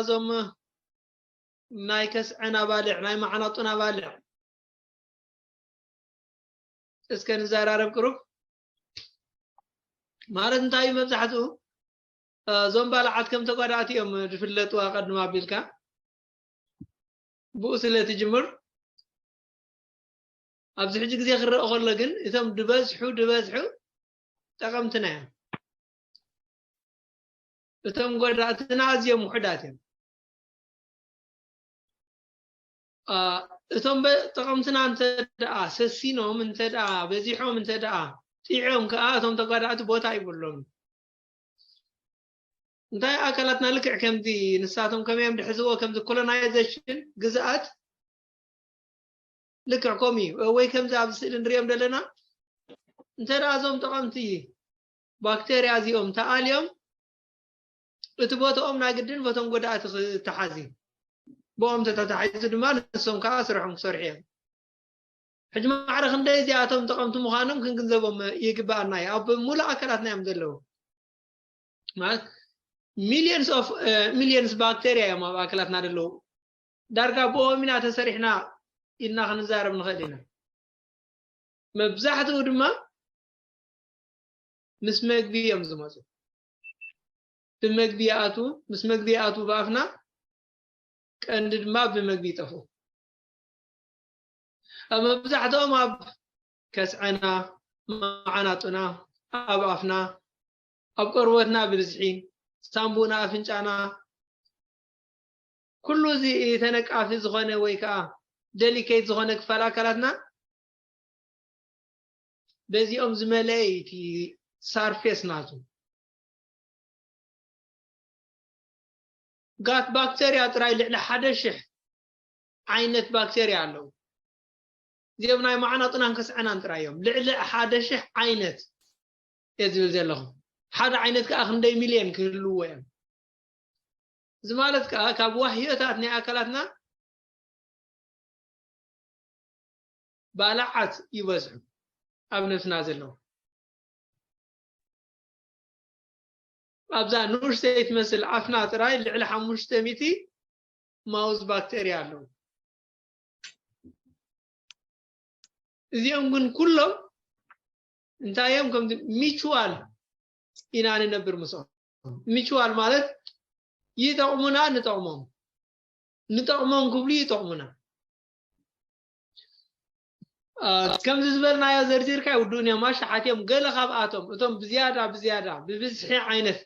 እዞም ናይ ከስዐን ኣባልዕ፣ ናይ መዓናጡን ኣባልዕ እስከ ንዘራረብ ቅሩብ። ማለት እንታይ እዩ? መብዛሕትኡ እዞም ባልዓት ከም ተጓዳእቲ እዮም ዝፍለጡ። ኣቐድም ኣቢልካ ብኡ ስለ ትጅምር፣ ኣብዚ ሕጂ ግዜ ክረአ ከሎ ግን እቶም ዝበዝሑ ዝበዝሑ ጠቐምትና እዮም። እቶም ጎዳእትና ኣዝዮም ውሑዳት እዮም። እቶም ጠቐምትና እንተ ደኣ ሰሲኖም፣ እንተ ደኣ በዚሖም፣ እንተ ደኣ ጥዒዖም ከኣ እቶም ተጓዳእቲ ቦታ ይብሎም። እንታይ ኣካላትና ልክዕ ከምዚ ንሳቶም ከመዮም ድሕዝዎ ከምዚ ኮሎናይዜሽን ግዝኣት ልክዕ ከምኡ እዩ። ወይ ከምዚ ኣብዚ ስእሊ ንሪኦም ዘለና እንተ ደኣ እዞም ጠቐምቲ ባክቴርያ እዚኦም ተኣልዮም እቲ ቦታኦም ናይ ግድን በቶም ጎዳእቲ ክተሓዝ እዩ። ብኦም ተተታሒዙ ድማ ንሶም ከዓ ስርሖም ክሰርሑ እዮም። ሕጂ ማዕረ ክንደይ እዚኣቶም ጠቐምቲ ምዃኖም ክንግንዘቦም ይግብኣና እዩ። ኣብ ሙሉእ ኣካላትና እዮም ዘለዉ። ማለት ሚሊየንስ ኦፍ ሚሊየንስ ባክቴርያ እዮም ኣብ ኣካላትና ዘለዉ። ዳርጋ ብኦም ኢና ተሰሪሕና ኢልና ክንዛረብ ንኽእል ኢና። መብዛሕትኡ ድማ ምስ መግቢ እዮም ዝመፁ። ብመግቢ ይኣትዉ፣ ምስ መግቢ ይኣትዉ ብኣፍና፣ ቀንዲ ድማ ብመግቢ ይጠፍኡ። ኣብ መብዛሕትኦም ኣብ ከስዐና፣ መዓናጡና፣ ኣብ ኣፍና፣ ኣብ ቆርበትና ብብዝሒ፣ ሳምቡእና፣ ኣፍንጫና፣ ኩሉ እዚ ተነቃፊ ዝኾነ ወይ ከዓ ደሊኬት ዝኾነ ክፋል ኣካላትና በዚኦም ዝመለአ እዩ እቲ ሳርፌስ ናቱ። ጋት ባክቴርያ ጥራይ ልዕሊ ሓደ ሽሕ ዓይነት ባክቴርያ ኣለዉ። እዚኦም ናይ መዓናጡናን ከስዐናን ጥራይ እዮም። ልዕሊ ሓደ ሽሕ ዓይነት እየ ዝብል ዘለኹ። ሓደ ዓይነት ከዓ ክንደይ ሚልዮን ክህልዎ እዮም። እዚ ማለት ከዓ ካብ ዋህዮታት ናይ ኣካላትና ባልዓት ይበዝሑ ኣብ ነብስና ዘለዉ። ኣብዛ ንኡሽተይ ትመስል ኣፍና ጥራይ ልዕሊ ሓሙሽተ ሚእቲ ማውዝ ባክቴርያ ኣለዉ። እዚኦም ግን ኩሎም እንታይ እዮም? ከምዚ ሚቹዋል ኢና ንነብር ምስኦም። ሚቹዋል ማለት ይጠቕሙና፣ ንጠቕሞም፣ ንጠቕሞም ክብሉ ይጠቕሙና። አ፣ ከምዚ ዝበልናዮ ዘርዚርካ ይውድኡን እዮም፣ ኣሽሓት እዮም። ገለ ካብኣቶም እቶም ብዝያዳ ብዝያዳ ብብዝሒ ዓይነት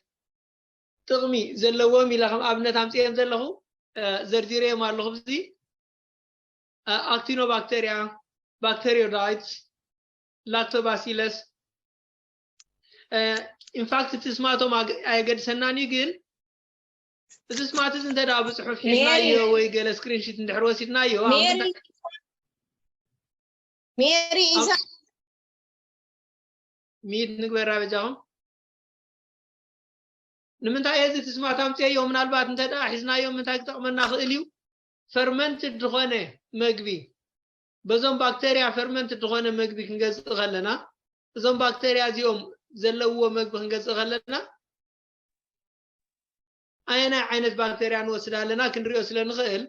ጥቕሚ ዘለዎም ኢለ ከም ኣብነት ኣምፅኦም ዘለኹ፣ አ፣ ዘርዚረዮም ኣለኹ። እዚ፣ አ፣ ኣክቲኖባክቴርያ፣ ባክቴሪዮዳይትስ፣ ላክቶባሲለስ፣ አ፣ ኢንፋክት እቲ ስማቶም ኣገ-፣ ኣየገድሰናን እዩ፣ ግን እዚ ስማት እዚ እንተ ደኣ ብጽሑፍ ሒዝናዮ ወይ ገለ ስክሪንሺት እንድሕር ወሲድናዮ፣ ኣብ ሜሪ፣ ምንታይ ሜሪ ኢሳ ኣብ ሚት ንግበራ በጃኹም። ንምንታይ እዚ እቲ ስማት ኣምጽኤዮ? ምናልባት እንተ ደኣ ሒዝናዮ ምንታይ ክጠቕመና ክእል እዩ? ፈርመንትድ ዝኾነ መግቢ፣ በዞም ባክቴርያ ፈርመንትድ ዝኾነ መግቢ ክንገዝእ ከለና፣ እዞም ባክቴርያ እዚኦም ዘለውዎ መግቢ ክንገዝእ ከለና፣ ኣየናይ ዓይነት ባክቴርያ ንወስድ ኣለና ክንሪኦ ስለ ንኽእል፣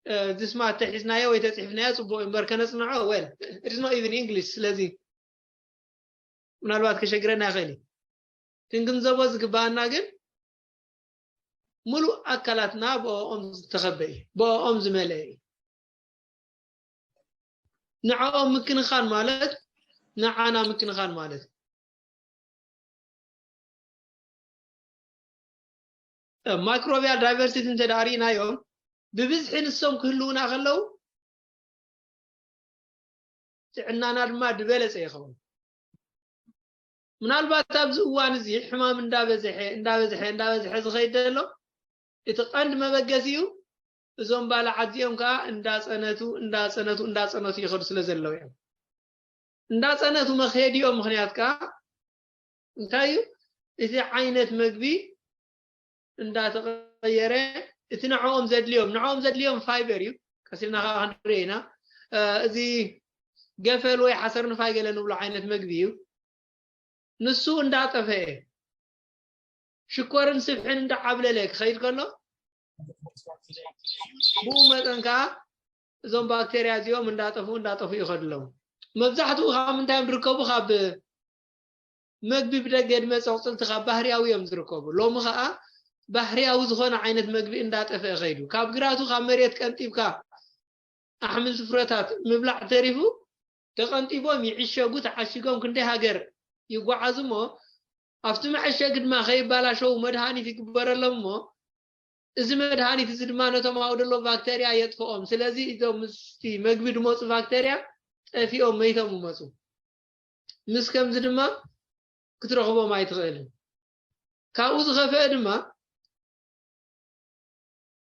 እ፣ እዚ ስማት ተሒዝናዮ ወይ ተጽሒፍናዮ ጽቡቕ እዩ እምበር ከነጽንዖ፣ well, it's not even English። ስለዚ ምናልባት ከሸግረና ይኽእል እዩ። ክንግንዘቦ ዝግባኣና ግን ሙሉእ ኣካላትና ብኦም ዝተኸበ እዩ፣ ብኦም ዝመልአ እዩ። ንዕኦም ምክንኻን ማለት ንዓና ምክንኻን ማለት እዩ። ማይክሮቢያል ዳይቨርሲቲ እንተ ደኣ ርኢናዮም፣ ብብዝሒ ንሶም ክህልዉና ከለዉ፣ ጥዕናና ድማ ዝበለጸ ይኸውን። ምናልባት ኣብዚ እዋን እዚ ሕማም እንዳበዝሐ፣ እንዳበዝሐ፣ እንዳበዝሐ ዝኸይድ ዘሎ፣ እቲ ቀንዲ መበገሲኡ እዞም ባልዓት እዚኦም ከኣ እንዳጸነቱ፣ እንዳጸነቱ፣ እንዳጸነቱ ይኸዱ ስለ ዘለዉ እዮም። እንዳጸነቱ መኸዲኦም ምኽንያት ከኣ እንታይ እዩ? እቲ ዓይነት መግቢ እንዳተቐየረ፣ እቲ ንዕኦም ዘድልዮም፣ ንዕኦም ዘድልዮም ፋይበር እዩ። ቀስ ኢልና ከኣ ክንርኢ ኢና። እ፣ እዚ ገፈል ወይ ሓሰር ንፋይ ገለ ንብሎ ዓይነት መግቢ እዩ። ንሱ እንዳጠፈኤ፣ ሽኮርን ስብሕን እንዳዓብለለ ክኸይድ ከሎ፣ ብኡ መጠን ከዓ እዞም ባክቴርያ እዚኦም እንዳጠፍኡ እንዳጠፍኡ ይኸዱ ኣለዉ። መብዛሕትኡ ካብ ምንታይ እዮም ዝርከቡ? ካብ መግቢ ብደገ ዝመፀ ኣቑፅልቲ ካብ ባህርያዊ እዮም ዝርከቡ። ሎሚ ከዓ ባህርያዊ ዝኾነ ዓይነት መግቢ እንዳጠፍአ ኸይዱ፣ ካብ ግራቱ ካብ መሬት ቀንጢብካ ኣሕምልቲ ፍረታት ምብላዕ ተሪፉ፣ ተቐንጢቦም ይዕሸጉ፣ ተዓሺጎም ክንደይ ሃገር ይጓዓዙ እሞ፣ ኣብቲ መዐሸጊ ድማ ከይባላሸው መድሃኒት ይግበረሎም እሞ፣ እዚ መድሃኒት እዚ ድማ ነቶም ኣብኡ ዘለዉ ባክተርያ የጥፍኦም። ስለዚ እዞም ምስቲ መግቢ ዝመፁ ባክተርያ ጠፊኦም መይቶም ይመፁ። ምስ ከምዚ ድማ ክትረኽቦም ኣይትኽእልን። ካብኡ ዝኸፍአ ድማ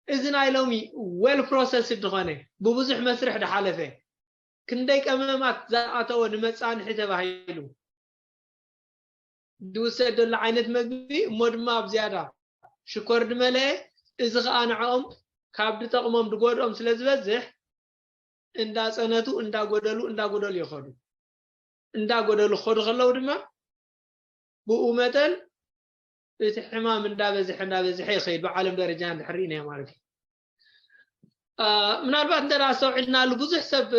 እዚ ናይ ሎሚ well processed ዝኾነ፣ ብብዙሕ መስርሕ ዝሓለፈ፣ ክንደይ ቀመማት ዝኣተወ ንመጻንሒ ተባሂሉ ዝውሰድ ዘሎ ዓይነት መግቢ፣ እሞ ድማ ኣብ ዝያዳ ሽኮር ዝመልአ፣ እዚ ኸኣ ንዕኦም ካብ ዝጠቕሞም ዝጎድኦም ስለ ዝበዝሕ፣ እንዳጸነቱ እንዳጎደሉ እንዳጎደሉ ይኸዱ። እንዳጎደሉ ክኸዱ ከለዉ ድማ፣ ብኡ መጠን እቲ ሕማም እንዳበዝሐ እንዳበዝሐ ይኸይድ፣ ብዓለም ደረጃ እንድሕር ርኢናዮ ማለት እዩ። አ፣ ምናልባት እንተ ደኣ ኣስተውዒልናሉ፣ ብዙሕ ሰብ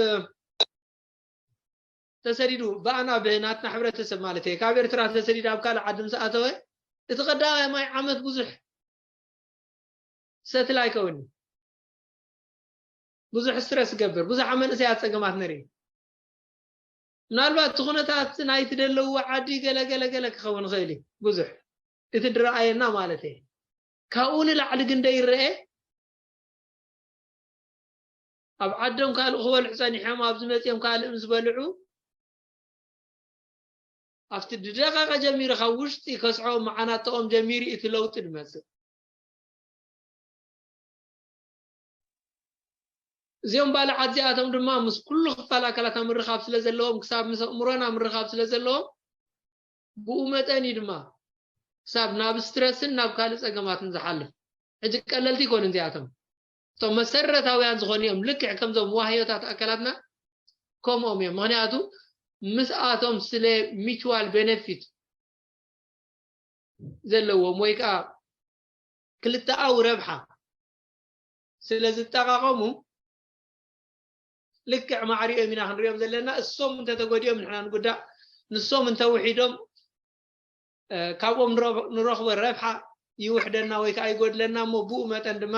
ተሰዲዱ፣ ብኣና ብናትና ሕብረተሰብ ማለት እየ፣ ካብ ኤርትራ ተሰዲዱ ኣብ ካልእ ዓዲ ምስ ኣተወ፣ እቲ ቀዳማይ ዓመት ብዙሕ ሰትል ኣይከውን እዩ። ብዙሕ ስትረስ ይገብር፣ ብዙሕ መንእሰያት ጸገማት ንርኢ። ምናልባት እቲ ኩነታት ናይቲ ዘለውዎ ዓዲ ገለ ገለ ገለ ክኸውን ይኽእል እዩ፣ ብዙሕ እቲ ዝረኣየና ማለት እየ። ካብኡ ንላዕሊ ግን ዶ ይረኤ? ኣብ ዓዶም ካልእ ክበልዑ ጸኒሖም፣ ኣብዚ መጺኦም ካልእ ምስ በልዑ፣ ኣብቲ ዝደቐቐ ጀሚሩ፣ ካብ ውሽጢ ከስዖም መዓናጥኦም ጀሚሩ እቲ ለውጢ ዝመጽእ። እዚኦም ባልዓት እዚኣቶም ድማ ምስ ኩሉ ክፋል ኣካላትና ምርኻብ ስለ ዘለዎም፣ ክሳብ ምስ ኣእምሮና ምርኻብ ስለ ዘለዎም፣ ብኡ መጠን እዩ ድማ ክሳብ ናብ ስትረስን ናብ ካልእ ጸገማትን ዝሓልፍ። ሕጂ ቀለልቲ ይኮኑ እዚኣቶም። እቶም መሰረታውያን ዝኾኑ እዮም። ልክዕ ከምዞም ዋህዮታት ኣካላትና ከምኦም እዮም። ምኽንያቱ ምስኣቶም ስለ ሚቹዋል ቤነፊት ዘለዎም ወይ ከዓ ክልተኣዊ ረብሓ ስለ ዝጠቓቐሙ፣ ልክዕ ማዕሪኦም ኢና ክንሪኦም ዘለና። እሶም እንተተጎዲኦም ንሕና ንጉዳእ፣ ንሶም እንተውሒዶም፣ እ፣ ካብኦም ንረኽ-፣ ንረኽቦ ረብሓ ይውሕደና ወይ ከዓ ይጎድለና እሞ፣ ብኡ መጠን ድማ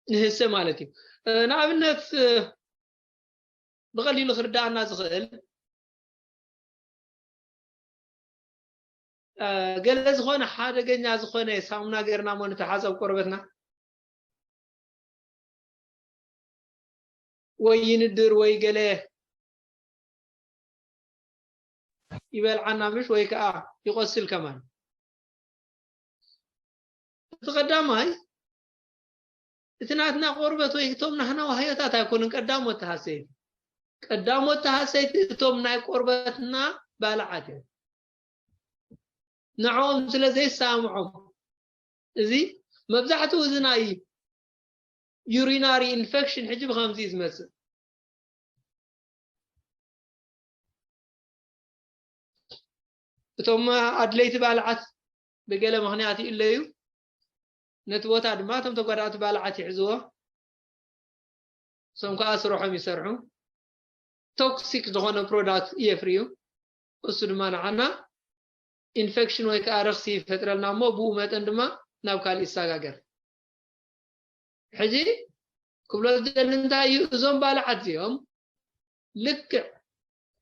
ንህሰ ማለት እዩ። እ፣ ንኣብነት፣ እ፣ ብቐሊሉ ክርዳኣና ዝኽእል፣ እ፣ ገለ ዝኾነ ሓደገኛ ዝኾነ ሳሙና ጌርና እሞ ንተሓጸብ ቆርበትና፣ ወይ ይንድር ወይ ገለ ይበልዓና ምሽ፣ ወይ ከዓ ይቆስል ከማን። እቲ ቀዳማይ፣ እቲ ናትና ቆርበት ወይ እቶም ናህና ዋህዮታት ኣይኮኑን ቀዳሞት ተሃሰይቲ። ቀዳሞት ተሃሰይቲ እቶም ናይ ቆርበትና ባልዓት እዮም። ንዕኦም ስለ ዘይሰማምዖም፣ እዚ መብዛሕትኡ እዚ ናይ ዩሪናሪ ኢንፌክሽን ሕጂ ብኸምዚ እዩ ዝመጽእ። እቶም ኣድለይቲ ባልዓት ብገለ ምኽንያት ይእለዩ፣ ነቲ ቦታ ድማ እቶም ተጓዳእቲ ባልዓት ይሕዝዎ። እሶም ከዓ ስርሖም ይሰርሑ። ቶክሲክ ዝኾነ ፕሮዳክት የፍርዩ። እሱ ድማ ንዓና ኢንፌክሽን ወይ ከዓ ረኽሲ ይፈጥረልና እሞ፣ ብኡ መጠን ድማ ናብ ካልእ ይሰጋገር። ሕጂ ክብሎ ዝደሊ እንታይ እዩ፣ እዞም ባልዓት እዚኦም ልክዕ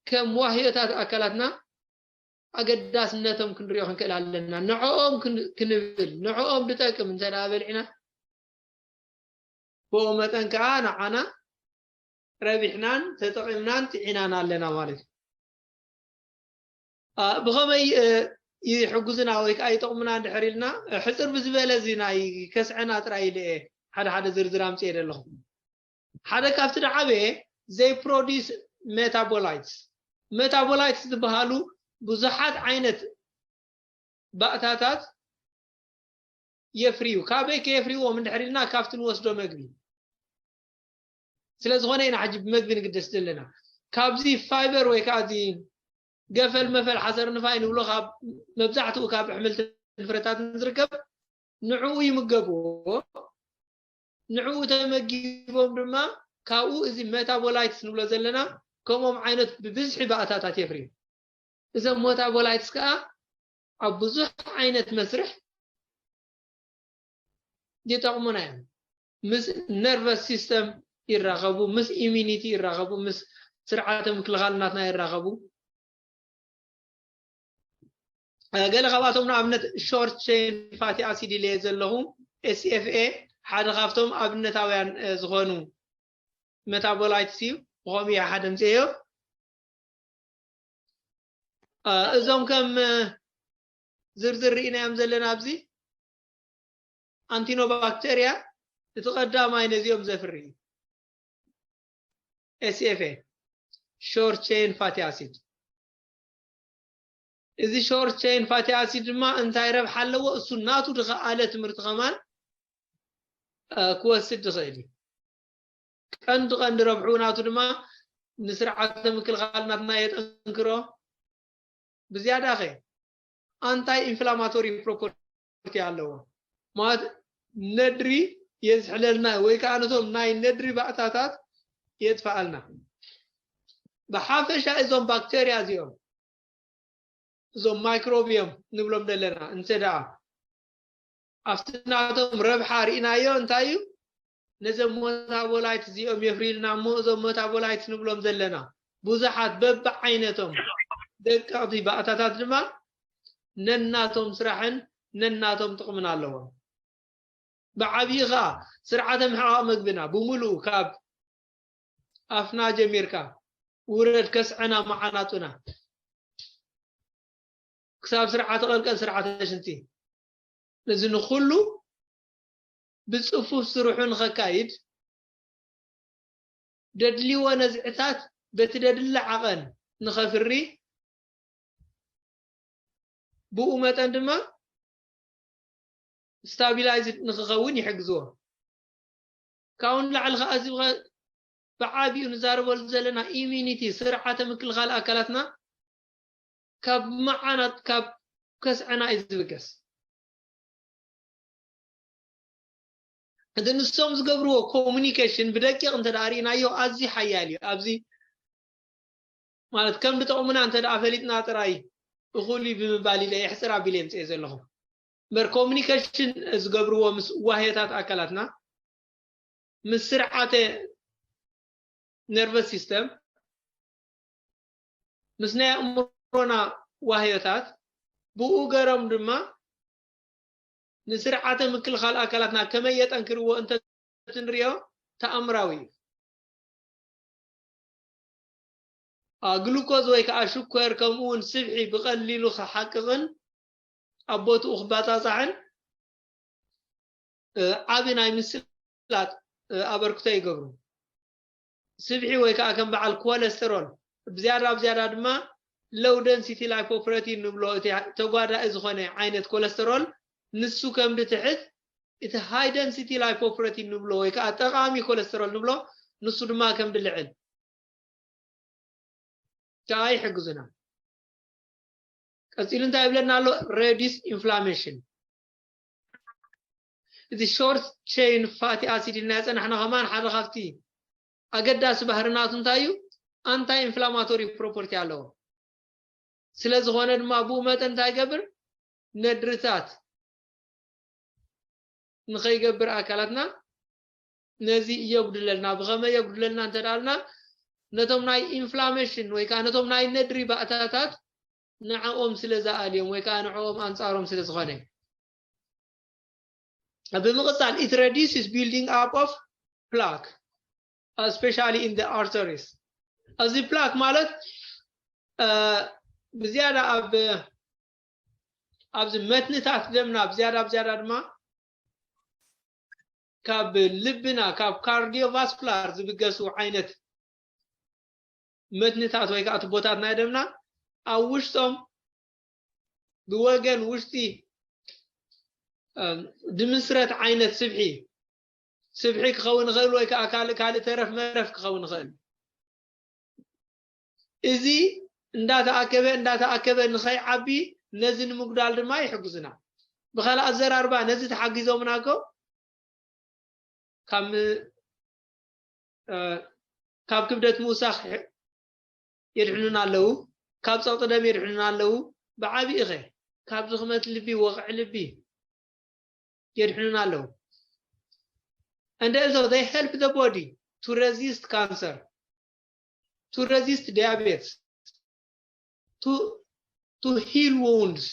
ከም ዋህዮታት ኣካላትና ኣገዳስነቶም ክንሪኦ ክንክእል ኣለና። ንዕኦም ክን-፣ ክንብል፣ ንዕኦም ዝጠቅም እንተ ደኣ በሊዕና፣ ብኡ መጠን ከዓ ንዓና ረቢሕናን ተጠቒምናን ጥዒናን ኣለና ማለት እዩ። አ፣ ብኸመይ፣ እ፣ ይሕጉዝና ወይ ከዓ ይጠቕሙና እንድሕር ኢልና፣ እ፣ ሕፅር ብዝበለ እዚ ናይ ከስዐና ጥራይ ኢለ እየ ሓደ ሓደ ዝርዝር ኣምፅኤ ዘለኹ። ሓደ ካብቲ ዝዓበየ፣ they produce metabolites። ሜታቦላይትስ ዝበሃሉ ብዙሓት ዓይነት ባእታታት የፍርዩ። ካበይ ከየፍርይዎም እንድሕር ኢልና፣ ካብቲ ንወስዶ መግቢ። ስለ ዝኾነ ኢና ሕጂ ብመግቢ ንግደስ ዘለና። ካብዚ ፋይበር ወይ ከዓ እዚ ገፈል መፈል ሓሰር ንፋይ ንብሎ ካብ መብዛሕትኡ ካብ ኣሕምልትን ፍረታትን ዝርከብ ንዕኡ ይምገብዎ። ንዕኡ ተመጊቦም ድማ ካብኡ እዚ ሜታቦላይትስ ንብሎ ዘለና ከምኦም ዓይነት ብብዝሒ ባእታታት የፍርዩ። እዞም ሜታቦላይትስ ከዓ ኣብ ብዙሕ ዓይነት መስርሕ ይጠቕሙና እዮም። ምስ ነርቨስ ሲስተም ይራኸቡ፣ ምስ ኢሚኒቲ ይራኸቡ፣ ምስ ስርዓተ ምክልኻል ናትና ይራኸቡ። ገለ ካብኣቶም ንኣብነት ሾርት ቼን ፋቲ ኣሲድ ኢለየ ዘለኹ፣ ኤስኤፍኤ ሓደ ካብቶም ኣብነታውያን ዝኾኑ ሜታቦላይትስ እዩ። ብኸምኡ እየ ሓደ ምፅኤዮ። እዞም ከም ዝርዝር ርኢናዮም ዘለና ኣብዚ ኣንቲኖባክቴርያ እቲ ቀዳማይ ነዚኦም ዘፍሪ እዩ። ኤስኤፍኤ ሾርት ቼን ፋቲ ኣሲድ። እዚ ሾርት ቼን ፋቲ ኣሲድ ድማ እንታይ ረብሓ ኣለዎ? እሱ ናቱ ዝኸኣለ ትምህርቲ ከማን ክወስድ ዝኽእል እዩ። ቀንዲ ቀንዲ ረብሑ ናቱ ድማ ንስርዓተ ምክልኻል ናትና የጠንክሮ። ብዝያዳ ኸ ኣንታይ ኢንፍላማቶሪ ፕሮፐርቲ ኣለዎ ማለት ነድሪ የዝሕለልና ወይ ከዓ ነቶም ናይ ነድሪ ባእታታት የጥፍኣልና። ብሓፈሻ እዞም ባክቴርያ እዚኦም እዞም ማይክሮብ እዮም ንብሎም ዘለና እንተ ደኣ ኣብቲ ናቶም ረብሓ ርኢናዮ እንታይ እዩ? ነዞም ሞታቦላይት እዚኦም የፍርዩልና እሞ እዞም ሞታቦላይት ንብሎም ዘለና ብዙሓት በብዓይነቶም ደቀቕቲ ባእታታት ድማ ነናቶም ስራሕን ነናቶም ጥቕምን ኣለዎም። ብዓብዪ ኸዓ ስርዓተ ምሕቓቕ መግብና ብምሉኡ ካብ ኣፍና ጀሚርካ ውረድ ከስዐና መዓናጡና ክሳብ ስርዓተ ቀልቀል ስርዓተ ሽንቲ ነዚ ንኹሉ ብፅፉፍ ስርሑ ንኸካይድ ደድልዎ ነዝዕታት በቲ ደድለ ዓቐን ንኸፍሪ ብኡ መጠን ድማ ስታቢላይዝድ ንክኸውን ይሕግዝዎ። ካብኡ ንላዕሊ ከዓ እዚ ብዓቢኡ ንዛረበሉ ዘለና ኢሚኒቲ ስርዓተ ምክልኻል ኣካላትና ካብ መዓናት ካብ ከስዐና እዩ ዝብገስ። እቲ ንሶም ዝገብርዎ ኮሙኒኬሽን ብደቂቕ እንተ ደኣ ርኢናዮ ኣዝዩ ሓያል እዩ። ኣብዚ ማለት ከም ዝጠቕሙና እንተ ደኣ ፈሊጥና ጥራይ እኹል እዩ ብምባል ኢለ የሕፅር ኣቢለ የምፅኤ ዘለኹ። እምበር ኮሙኒኬሽን ዝገብርዎ ምስ ዋህዮታት ኣካላትና ምስ ስርዓተ ነርቨስ ሲስተም ምስ ናይ ኣእምሮና ዋህዮታት ብኡ ገሮም ድማ ንስርዓተ ምክልኻል ኣካላትና ከመይ የጠንክርዎ እንተትንሪኦ ተኣምራዊ እዩ። ግሉኮዝ ወይ ከዓ ሽኮር ከምኡ እውን ስብሒ ብቐሊሉ ክሓቅቕን ኣብ ቦትኡ ክባፃፃሕን ዓቢ ናይ ምስላጥ ኣበርክቶ ይገብሩ። ስብሒ ወይ ከዓ ከም በዓል ኮለስተሮል ብዝያዳ ብዝያዳ ድማ ሎው ደንሲቲ ላይፖፕሮቲን ንብሎ እቲ ተጓዳኢ ዝኾነ ዓይነት ኮለስተሮል ንሱ ከም ድትሕት እቲ ሃይ ደንሲቲ ላይፖፕሮቲን ንብሎ ወይ ከዓ ጠቓሚ ኮለስተሮል ንብሎ ንሱ ድማ ከም ድልዕል ከዓ ይሕግዙና። ቀፂሉ እንታይ ይብለና ኣሎ? ሬዲስ ኢንፍላሜሽን። እዚ ሾርት ቼን ፋቲ ኣሲድ ኢልና ያፀናሕና ከማን ሓደ ካብቲ ኣገዳሲ ባህሪ ናቱ እንታይ እዩ? ኣንታይ ኢንፍላማቶሪ ፕሮፐርቲ ኣለዎ። ስለ ዝኾነ ድማ ብኡ መጠን እንታይ ይገብር? ነድርታት ንኸይገብር ኣካላትና ነዚ የጉድለልና። ብኸመይ የጉድለልና እንተ ደኣልና ነቶም ናይ ኢንፍላሜሽን ወይ ከዓ ነቶም ናይ ነድሪ ባእታታት ንዕኦም ስለ ዝኣልዮም ወይ ከዓ ንዕኦም ኣንፃሮም ስለ ዝኾነ ብምቕፃል it reduces building up of plaque especially in the arteries። እዚ ፕላክ ማለት ብዝያዳ ኣብ ኣብዚ መትንታት ደምና ብዝያዳ ብዝያዳ ድማ ካብ ልብና ካብ ካርዲዮቫስኩላር ዝብገሱ ዓይነት መትንታት ወይ ከዓ ቱቦታት ናይ ደምና ኣብ ውሽጦም ብወገን ውሽጢ ድምስረት ዓይነት ስብሒ ስብሒ ክኸውን ይኽእል ወይ ከዓ ካልእ ካልእ ተረፍ መረፍ ክኸውን ይኽእል። እዚ እንዳተኣከበ እንዳተኣከበ ንኸይዓቢ፣ ነዚ ንምጉዳል ድማ ይሕግዙና። ብኻልእ ኣዘራርባ፣ ነዚ ተሓጊዞምና እኮ ካብ ም- እ፣ ካብ ክብደት ምውሳኽ የድሕኑና ኣለዉ። ካብ ጸቕጢ ደም የድሕኑና ኣለዉ። ብዓቢኡ ኸ ካብ ድኽመት ልቢ፣ ወቕዒ ልቢ የድሕኑና ኣለዉ። And also they help the body to resist cancer, to resist diabetes, to to heal wounds.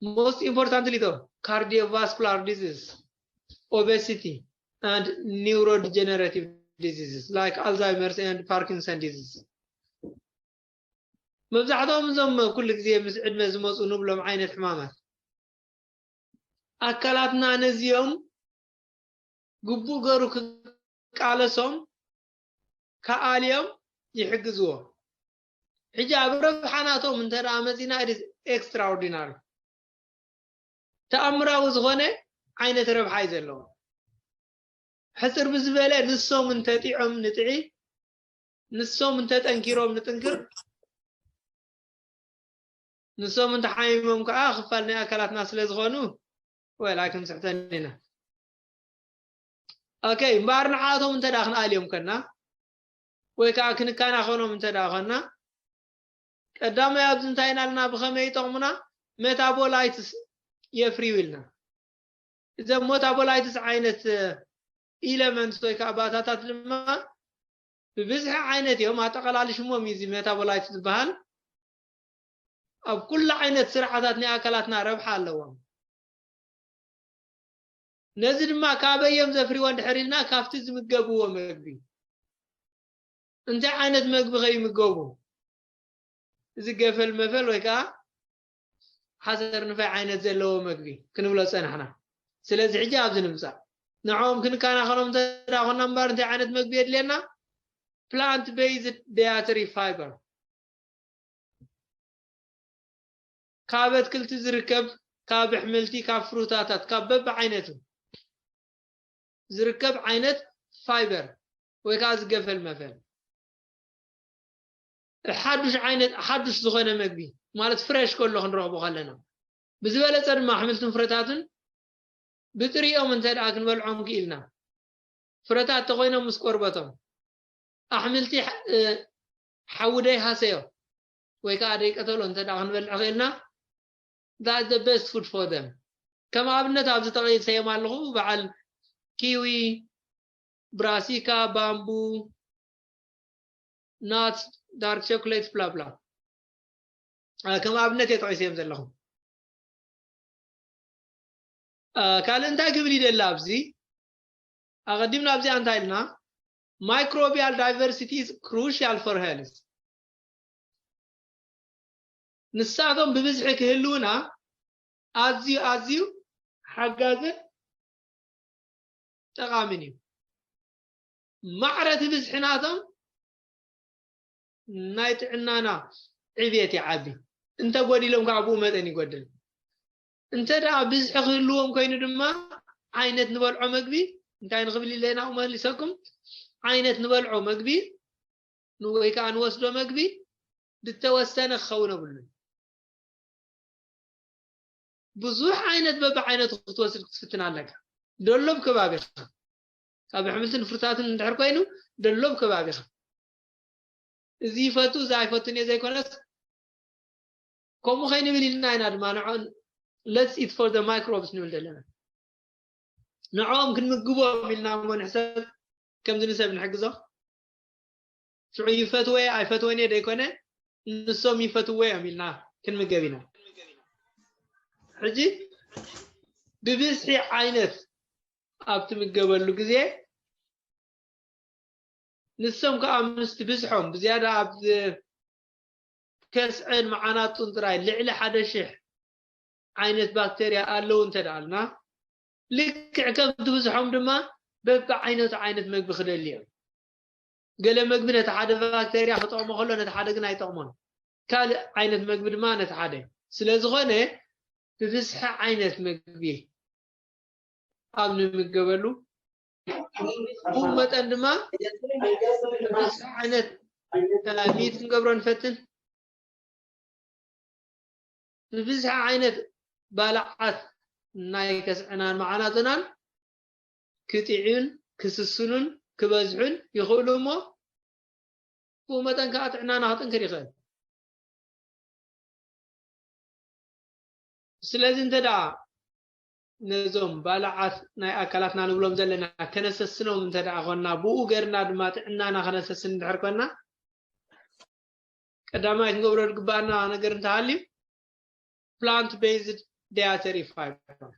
Most importantly, though, cardiovascular disease, obesity, and neurodegenerative diseases like Alzheimer's and Parkinson disease. መብዛሕትኦም እዞም ኩሉ ግዜ ምስ ዕድመ ዝመፁ ንብሎም ዓይነት ሕማማት ኣካላትና ነዚኦም ግቡእ ገሩ ክቃለሶም ከኣልዮም ይሕግዝዎ። ሕጂ ኣብ ረብሓ ናቶም እንተ ደኣ መጺና፣ it is extraordinary። ተኣምራዊ ዝኾነ ዓይነት ረብሓ እዩ ዘለዎ። ሕጽር ብዝበለ ንሶም እንተጢዖም ንጥዒ፣ ንሶም እንተጠንኪሮም ንጥንክር፣ ንሶም እንተሓሚሞም ከዓ ክፋል ናይ ኣካላትና ስለ ዝኾኑ፣ ወላ ኣይክንስሕተን ኢና። ኦኬ፣ እምበኣር ንዓቶም እንተ ደኣ ክንኣልዮም ከና፣ ወይ ከዓ ክንከናኸኖም እንተ ደኣ ኾና፣ ቀዳማይ ኣብዚ እንታይ ኢና ኢልና፣ ብኸመይ ይጠቕሙና? ሜታቦላይትስ የፍርዩ ኢልና። እዞም ሜታቦላይትስ ዓይነት ኢለመንትስ ወይ ከዓ ባእታታት ድማ ብብዝሒ ዓይነት እዮም። ኣጠቓላሊ ሽሞም እዩ እዚ ሜታቦላይት ዝበሃል። ኣብ ኩሉ ዓይነት ስርዓታት ናይ ኣካላትና ረብሓ ኣለዎም። ነዚ ድማ ካበይ እዮም ዘፍርይዎ እንድሕር ኢልና፣ ካብቲ ዝምገብዎ መግቢ። እንታይ ዓይነት መግቢ ከ ይምገቡ? እዚ ገፈል መፈል ወይ ከዓ ሓሰር ንፋይ ዓይነት ዘለዎ መግቢ ክንብሎ ጸናሕና። ስለዚ ሕጂ ኣብዚ ንምጻእ። ንዕኦም ክንከናኸኖም እንተ ደኣ ኾንና እምበኣር እንታይ ዓይነት መግቢ የድልየና? Plant based dietary fiber። ካብ ኣትክልቲ ዝርከብ፣ ካብ ኣሕምልቲ፣ ካብ ፍሩታታት፣ ካብ በብዓይነቱ ዝርከብ ዓይነት ፋይበር ወይ ከዓ ዝገፈል መፈል። ሓዱሽ ዓይነት፣ ሓዱሽ ዝኾነ መግቢ ማለት ፍሬሽ ከሎ ክንረኽቦ ከለና። ብዝበለጸ ድማ ኣሕምልትን ፍረታትን ብጥሪኦም እንተ ደኣ ክንበልዖም ክኢልና። ፍረታት ተኾይኖም ምስ ቆርበቶም። ኣሕምልቲ ሓ-፣ እ፣ ሓዊ ደይሃሰዮ ወይ ከዓ ደይቀተሎ እንተ ደኣ ክንበልዕ ክኢልና፣ that's the best food for them። ከም ኣብነት ኣብዚ ጠቒሰዮም ኣለኹ፣ በዓል ኪዊ፣ ብራሲካ፣ ባምቡ፣ ናትስ፣ ዳርክ ቸኮሌት፣ ብላ ብላ። እ፣ ከም ኣብነት እየ ጠቒሰዮም ዘለኹ። እ፣ ካልእ እንታይ ክብል ይደሊ ኣብዚ? ኣቐዲምና ኣብዚኣ እንታይ ኢልና? Microbial diversity is crucial for health። ንሳቶም ብብዝሒ ክህልውና ኣዝዩ፣ ኣዝዩ ሓጋዝን ጠቓምን እዩ። ማዕረ እቲ ብዝሒ ናቶም ናይ ጥዕናና ዕብየት ይዓቢ። እንተ ጎዲሎም ከዓ ብኡ መጠን ይጎድል። እንተ ደኣ ብዝሒ ክህልዎም ኮይኑ ድማ ዓይነት ንበልዖ መግቢ፣ እንታይ ንኽብል ኢለና መሊሰኩም? ዓይነት ንበልዖ መግቢ ን-፣ ወይ ከዓ ንወስዶ መግቢ ዝተወሰነ ክኸውን የብሉን። ብዙሕ ዓይነት በብዓይነቱ ክትወስድ ክትፍትን ኣለካ። ደሎብ ከባቢኻ። ካብ ኣሕምልትን ፍሩታትን እንድሕር ኮይኑ፣ ደሎብ ከባቢኻ። እዚ ይፈቱ፣ እዚ ኣይፈቱን እየ ዘይኮነስ፣ ከምኡ ከይንብል ኢልና ኢና ድማ ንዕኦም let's eat for the microbes ንብል ዘለና። ንዕኦም ክንምግቦም ኢልና እሞ ንሕሰብ፣ ከምዚ ንሰብ ንሕግዞ። ሽዑ ይፈትወ ኣይፈትወን እየ ደይኮነ፣ ንሶም ይፈትዎ እዮም ኢልና ክንምገብ ኢና። ሕጂ ብብዝሒ ዓይነት ኣብ ትምገበሉ ግዜ፣ ንሶም ከዓ ምስቲ ብዝሖም ብዝያዳ ኣብ ከስዐን መዓናጡን ጥራይ ልዕሊ ሓደ ሽሕ ዓይነት ባክተርያ ኣለዉ እንተ ደኣልና፣ ልክዕ ከምቲ ብዝሖም ድማ በብዓይነቱ ዓይነት መግቢ ክደሊ እዮም። ገለ መግቢ ነቲ ሓደ ባክተርያ ክጠቕሞ ከሎ፣ ነቲ ሓደ ግን ኣይጠቕሞን። ካልእ ዓይነት መግቢ ድማ ነቲ ሓደ። ስለ ዝኾነ፣ ብብዝሒ ዓይነት መግቢ ኣብ ንምገበሉ፣ ብኡ መጠን ድማ ብብዝሒ ዓይነት ሚት ክንገብሮ ንፈትን። ብብዝሒ ዓይነት ባልዓት ናይ ከስዐናን መዓናጥናን ክጥዕዩን ክስስኑን ክበዝሑን ይኽእሉ እሞ፣ ብኡ መጠን ከዓ ጥዕናና ክጥንክር ይኽእል። ስለዚ እንተ ደኣ ነዞም ባልዓት ናይ ኣካላትና ንብሎም ዘለና ከነሰስኖም እንተ ደኣ ኾንና፣ ብኡ ገርና ድማ ጥዕናና ከነሰስን እንድሕር ኮንና፣ ቀዳማይ ክንገብሮ ዝግባኣና ነገር እንተሃልዩ፣ plant based dietary fiber፣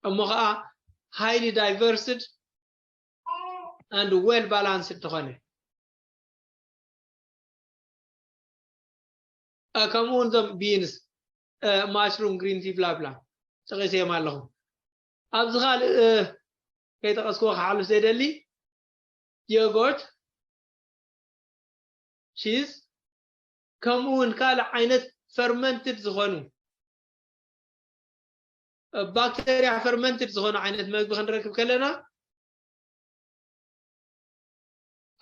እሞ ከዓ highly diversified and well balanced ዝኾነ፣ ከምኡ እውን እዞም beans, mushroom, green tea ብላብላ ጠቒሰዮም ኣለኹ። ኣብዚ ካልእ ከይጠቐስክዎ ክሓልፍ ዘይደሊ፣ ዮጎርት፣ ቺዝ፣ ከምኡ እውን ካልእ ዓይነት ፈርመንትድ ዝኾኑ፣ ባክተርያ ፈርመንትድ ዝኾኑ ዓይነት መግቢ ክንረክብ ከለና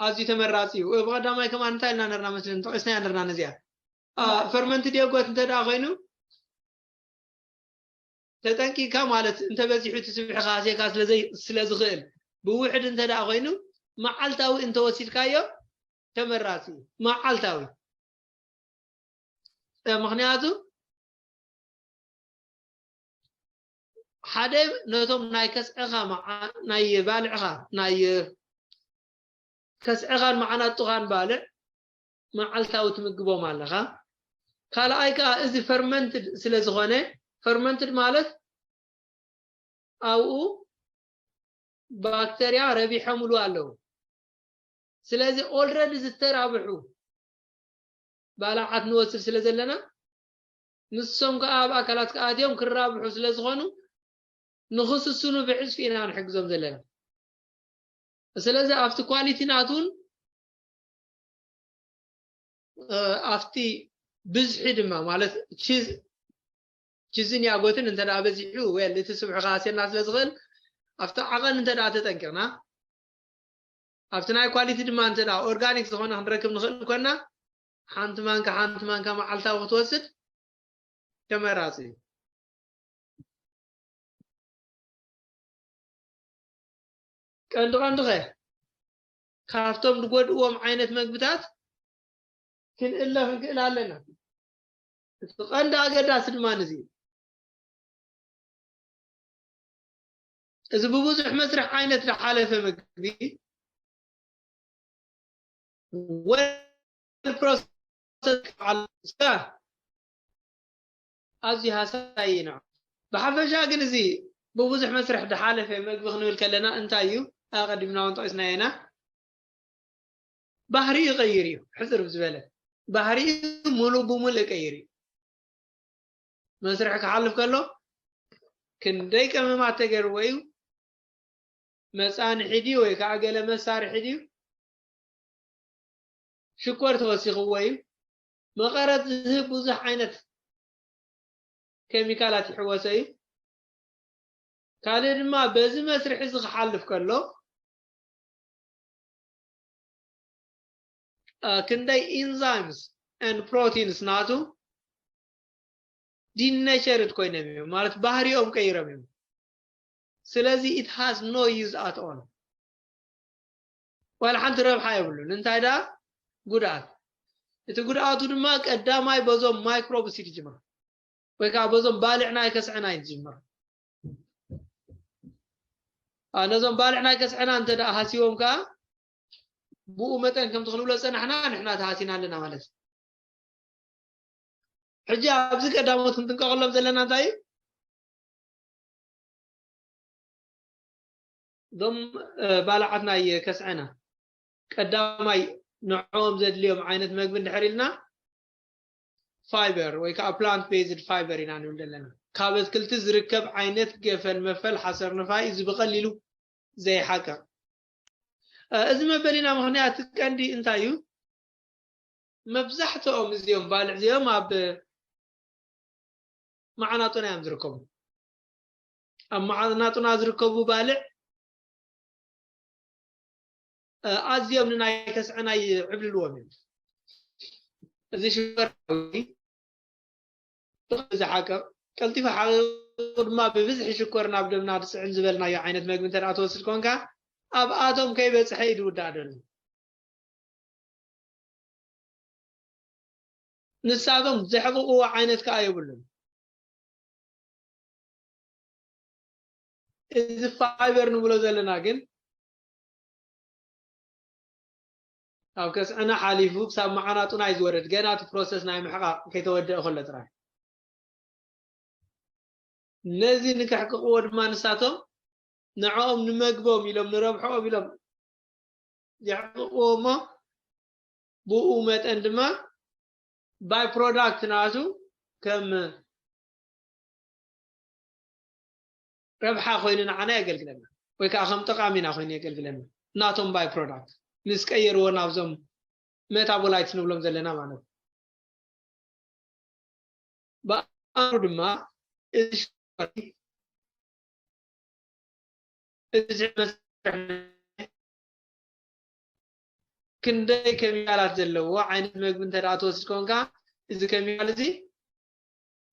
ኣዝዩ ተመራፂ እዩ። ብቐዳማይ ከማን እንታይ ኢልና ነርና መስለኒ፣ ጠቒስናያ ነርና ነዚኣ። ፈርመንትድ ዮጎርት እንተ ደኣ ኮይኑ፣ ተጠንቂካ ማለት እንተበዚሑ እቲ ስብሒ ክሃስየካ ስለዝኽእል፣ ብውሕድ እንተ ደኣ ኮይኑ፣ መዓልታዊ እንተወሲድካዮ ተመራፂ እዩ። መዓልታዊ። ምኽንያቱ ሓደ ነቶም ናይ ከስዐኻ፣ ናይ ባልዕኻ፣ ናይ ከስዐኻን መዓናጡኻን ባልዕ መዓልታዊ ትምግቦም ኣለኻ። ካልኣይ ከዓ እዚ ፈርመንትድ ስለ ዝኾነ፣ ፈርመንትድ ማለት ኣብኡ ባክተርያ ረቢሖምሉ ኣለዉ። ስለዚ ኦልረዲ ዝተራብሑ ባልዓት ንወስድ ስለ ዘለና፣ ንሶም ከዓ ኣብ ኣካላት ክኣትዮም ክራብሑ ስለ ዝኾኑ፣ ንኽስስኑ ብዕፅፊ ኢና ንሕግዞም ዘለና። ስለዚ ኣብቲ ኳሊቲ ናቱን ኣብቲ ብዝሒ ድማ ማለት ቺዝን ያጎትን እንተ ደኣ በዚሑ፣ well፣ እቲ ስብሒ ክሃስየና ስለ ዝኽእል፣ ኣብቲ ዓቐን እንተ ደኣ ተጠንቂቕና፣ ኣብቲ ናይ ኳሊቲ ድማ እንተ ደኣ ኦርጋኒክ ዝኾነ ክንረክብ ንኽእል ኮና፣ ሓንቲ ማንካ ሓንቲ ማንካ መዓልታዊ ክትወስድ ተመራፂ እዩ። ቀንዲ ቀንዲ ኸ ካብቶም ዝጎድእዎም ዓይነት መግብታት ክንእለ ክንክእል ኣለና። እቲ ቀንዲ ኣገዳሲ ድማ ንዚ እዩ። እዚ ብብዙሕ መስርሕ ዓይነት ዝሓለፈ መግቢ well processed ኣዝዩ ሃሳይ እዩ። ብሓፈሻ ግን እዚ ብብዙሕ መስርሕ ዝሓለፈ መግቢ ክንብል ከለና እንታይ እዩ? ኣቐዲምና እውን ጠቒስናዮ ኢና። ባህሪኡ ይቐይር እዩ። ሕፅር ብዝበለ ባህሪኡ ሙሉእ ብሙሉእ ይቀይር እዩ። መስርሕ ክሓልፍ ከሎ ክንደይ ቀመማት ተገይርዎ እዩ? መፃንሒ ድዩ ወይ ከዓ ገለ መሳርሒ ድዩ? ሽኮር ተወሲኽዎ እዩ። መቐረት ዝህብ ብዙሕ ዓይነት ኬሚካላት ይሕወሶ እዩ። ካልእ ድማ በዚ መስርሕ እዚ ክሓልፍ ከሎ፣ አ፣ ክንደይ ኢንዛይምስ ኤንድ ፕሮቲንስ ናቱ ዲነቸርድ ኮይኖም እዮም፣ ማለት ባህሪኦም ቀይሮም እዮም። ስለዚ it has no use at all። ዋላ ሓንቲ ረብሓ የብሉን። እንታይ ደኣ ጉድኣት? እቲ ጉድኣቱ ድማ ቀዳማይ በዞም ማይክሮብስ እዩ ዝጅምር፣ ወይ ከዓ በዞም ባልዕ ናይ ከስዐና እዩ ዝጅምር። አ፣ ነዞም ባልዕ ናይ ከስዐና እንተ ደኣ ሃሲዎም ከዓ ብኡ መጠን ከምቲ ክንብሎ ዝጸናሕና ንሕና ተሃሲና ኣለና ማለት እዩ። ሕጂ ኣብዚ ቀዳሞት ክንጥንቀቐሎም ዘለና እንታይ እዩ? እዞም፣ እ፣ ባልዓት ናይ ከስዐና ቀዳማይ ንዕኦም ዘድልዮም ዓይነት መግቢ እንድሕር ኢልና ፋይበር ወይ ከዓ ፕላንት ቤዝድ ፋይበር ኢና ንብል ዘለና። ካብ ኣትክልቲ ዝርከብ ዓይነት ገፈል መፈል ሓሰር ንፋይ እዚ ብቐሊሉ ዘይሓቅቕ። እ፣ እዚ መበሊና ምኽንያት ቀንዲ እንታይ እዩ? መብዛሕትኦም እዚኦም ባልዕ እዚኦም ኣብ መዓናጡና እዮም ዝርከቡ። ኣብ መዓናጡና ዝርከቡ ባልዕ ኣዝዮም ንናይ ከስዐና ይዕብልልዎም እዮም። እዚ ሽኮር ዝሓቅቕ ቀልጢፉ ሓቂቑ ድማ ብብዝሒ ሽኮር ናብ ደምና ዝፅዕን ዝበልናዮ ዓይነት መግቢ እንተ ትወስድ ኮንካ ኣብኣቶም ከይበፅሐ እዩ ዝውዳእ ዘሎ። ንሳቶም ዘሕቕቕዎ ዓይነት ከኣ የብሉን። እዚ ፋይበር ንብሎ ዘለና ግን ካብ ከስዐና ሓሊፉ ክሳብ መዓናጡና እዩ ዝወርድ። ገና እቲ ፕሮሰስ ናይ ምሕቓቕ ከይተወደአ ከሎ ጥራይ። ነዚ ንከሕቅቕዎ ድማ ንሳቶም ንዕኦም ንመግቦም ኢሎም ንረብሕኦም ኢሎም የሕቅቕዎ እሞ ብኡ መጠን ድማ ባይ ፕሮዳክት ናቱ ከም ረብሓ ኮይኑ ንዓና የገልግለና ወይ ከዓ ከም ጠቃሚና ኮይኑ የገልግለና። ናቶም ባይ ፕሮዳክት ምስ ቀየርዎ ናብዞም ሜታቦላይትስ ንብሎም ዘለና ማለት እዩ። ብኣሩ ድማ እዚ ሽኮር እዚ መስርሕ ክንደይ ኬሚካላት ዘለዎ ዓይነት መግቢ እንተ ደኣ ትወስድ ኮንካ እዚ ኬሚካል እዚ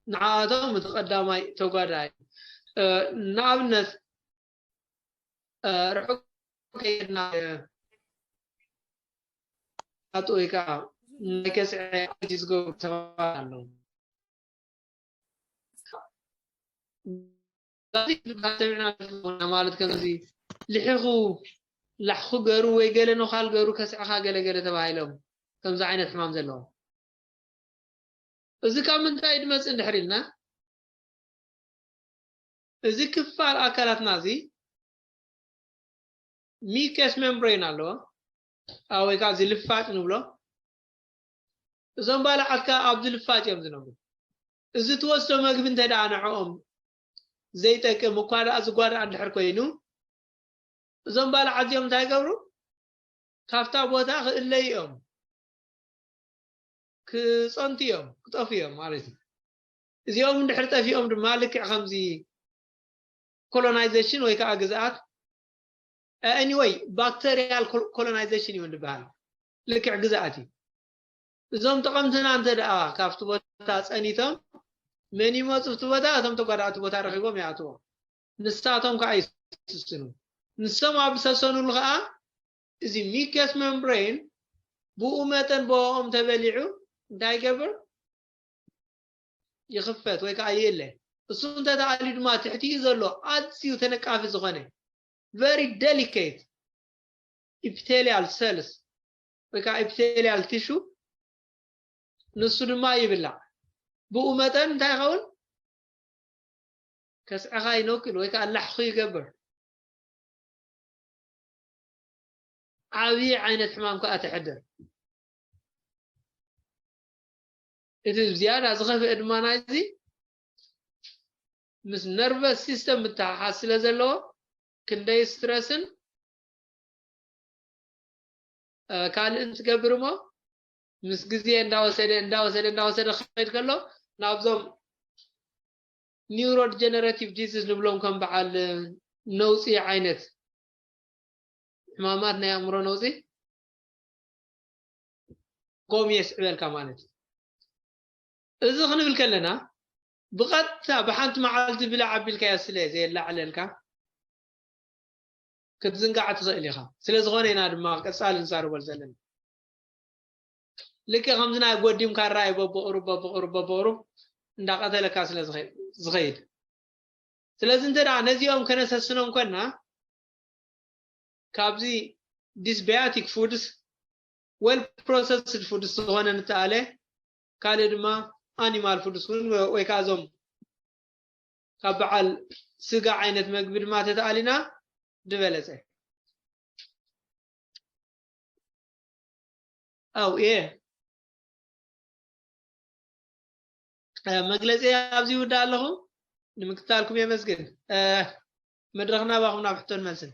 ንዓኣቶም እቲ ቀዳማይ ተጓዳይ እዩ። ንኣብነት ርሑቕ ከይድና ኣጥ ወይ ከዓ ናይ ከስዐ ኣጅ ዝገብሩ ሰባት ኣለዉ። ማለት ከምዚ ልሒኹ ላሕኹ ገሩ ወይ ገለ ነዃል ገሩ ከስዕኻ ገለ ገለ ተባሂሎም ከምዚ ዓይነት ሕማም ዘለዎም እዚ ካብ ምንታይ ድመጽእ እንድሕር ኢልና እዚ ክፋል ኣካላትና እዚ ሚከስ ሜምብሬን ኣለዎ ወይ ከዓ እዚ ልፋጭ ንብሎ እዞም ባልዓትካ ኣብዚ ልፋጭ እዮም ዝነብሩ እዚ ትወስዶ መግቢ እንተ ደኣ ንዕኦም ዘይጠቅም እኳ ደኣ ዝጓዳእ እንድሕር ኮይኑ እዞም ባልዓት እዚኦም እንታይ ይገብሩ ካብታ ቦታ ክእለዩ እዮም ክፀንቱ እዮም ክጠፉ እዮም ማለት እዩ እዚኦም እንድሕር ጠፊኦም ድማ ልክዕ ከምዚ ኮሎናይዜሽን ወይ ከዓ ግዝኣት anyway ባክተሪያል ኮሎናይዜሽን እዩ ዝበሃል ልክዕ ግዝኣት እዩ እዞም ጠቐምትና እንተ ደኣ ካብቲ ቦታ ፀኒቶም መን ይመፁ እቲ ቦታ እቶም ተጓዳእቲ ቦታ ረኪቦም ይኣትዎም ንሳቶም ከዓ ይስስኑ ንሶም ኣብ ዝሰሰኑሉ ከዓ እዚ ሚከስ መምብሬን ብኡ መጠን ብኦም ተበሊዑ እንታይ ይገብር ይኽፈት ወይ ከዓ ይእለ እሱ እንተተኣልዩ ድማ ትሕቲኡ ዘሎ ኣዝዩ ተነቃፊ ዝኾነ very delicate epithelial cells ወይ ከዓ epithelial tissue ንሱ ድማ ይብላዕ ብኡ መጠን እንታይ ይኸውን ከስዕኻ ይነክል ወይ ከዓ ላሕኹ ይገብር ዓብዪ ዓይነት ሕማም ከዓ ተሕድር እቲ ዝያዳ ዝኸፍአ ድማ ናይዚ ምስ ነርቨስ ሲስተም ምትሓሓዝ ስለ ዘለዎ ክንደይ ስትረስን ካልእን ትገብር እሞ ምስ ግዜ እንዳወሰደ እንዳወሰደ እንዳወሰደ ክኸይድ ከሎ ናብዞም ኒውሮዲጀነሬቲቭ ዲዚዝ ንብሎም ከም በዓል ነውፂ ዓይነት ሕማማት ናይ ኣእምሮ ነውፂ ጎም የስዕበልካ ማለት እዩ እዚ ክንብል ከለና ብቐጥታ ብሓንቲ መዓልቲ ብላዕ ኣቢልካዮ ስለ ዘየላዕለልካ ክትዝንጋዕ ትኽእል ኢኻ ስለ ዝኾነ ኢና ድማ ቀፃሊ ንዛረበሉ ዘለና ልክዕ ከምዚ ናይ ጎዲም ካራ እዩ በብቕሩብ በብቕሩብ በብቕሩብ እንዳቐተለካ ስለ ዝኸይድ ስለዚ እንተ ደኣ ነዚኦም ከነሰስኖም ኮና ካብዚ dysbiotic foods well processed foods ዝኾነ ንተኣለ ካልእ ድማ animal foods እውን ወይ ከዓ እዞም ካብ በዓል ስጋ ዓይነት መግቢ ድማ ተተኣሊና ዝበለፀ ኣው እየ መግለፂ ኣብዚ ይውዳእ ኣለኹ ንምክታልኩም የመስግን መድረኽ ናባኹም ናብ ሕቶን መልስን